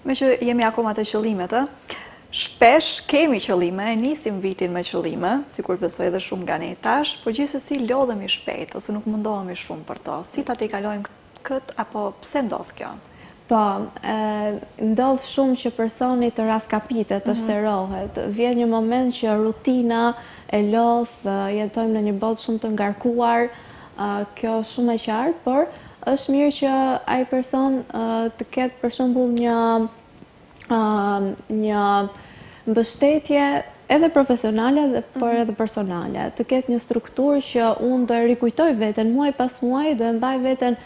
Meqë jemi akoma te qëllimet, ë? Shpesh kemi qëllime, e nisim vitin me qëllime, sikur besoj edhe shumë nga ne tash, por gjithsesi lodhemi shpejt ose nuk mundohemi shumë për to. Si ta tejkalojmë këtë apo pse ndodh kjo? Po, ndodh shumë që personi të raskapitet, të mhm. shterohet. Vjen një moment që rutina e lodh, jetojmë në një botë shumë të ngarkuar, kjo është shumë e qartë, por është mirë që ai person të ketë për shembull një një mbështetje edhe profesionale dhe por mhm. edhe personale. Të ketë një strukturë që unë do e rikujtoj veten muaj pas muaji, do e mbaj veten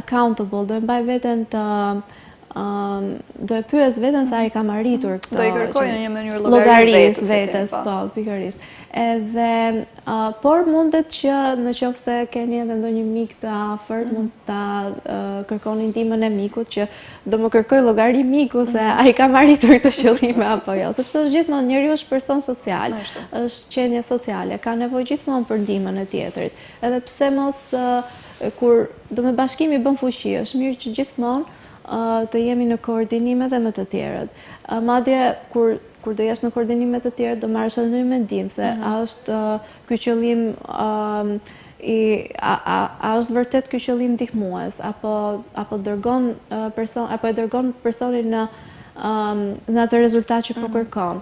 accountable, do e mbaj veten të do e pyes veten sa i kam arritur këtë. Do i kërkoj në një mënyrë llogari vetes, vetes, po, po pikërisht. Edhe por mundet që në qoftë se keni edhe ndonjë mik të afërt, mm. mund ta kërkoni ndihmën e mikut që do më kërkojë llogari miku se mm. a i kam arritur këto qëllime apo jo, sepse është gjithmonë njeriu është person social, është qenie sociale, ka nevojë gjithmonë për ndihmën e tjetrit. Edhe pse mos kur do me bashkimi bën fuqi, është mirë që gjithmonë të jemi në koordinim edhe me të tjerët. Madje, kur, kur do jesh në koordinim me të tjerët, do marrësh edhe ndonjë mendim se mhm. a është ky qëllim i a, a, a është vërtet ky qëllim ndihmues apo apo dërgon person apo e dërgon personin në në atë rezultat që po mhm. kërkon.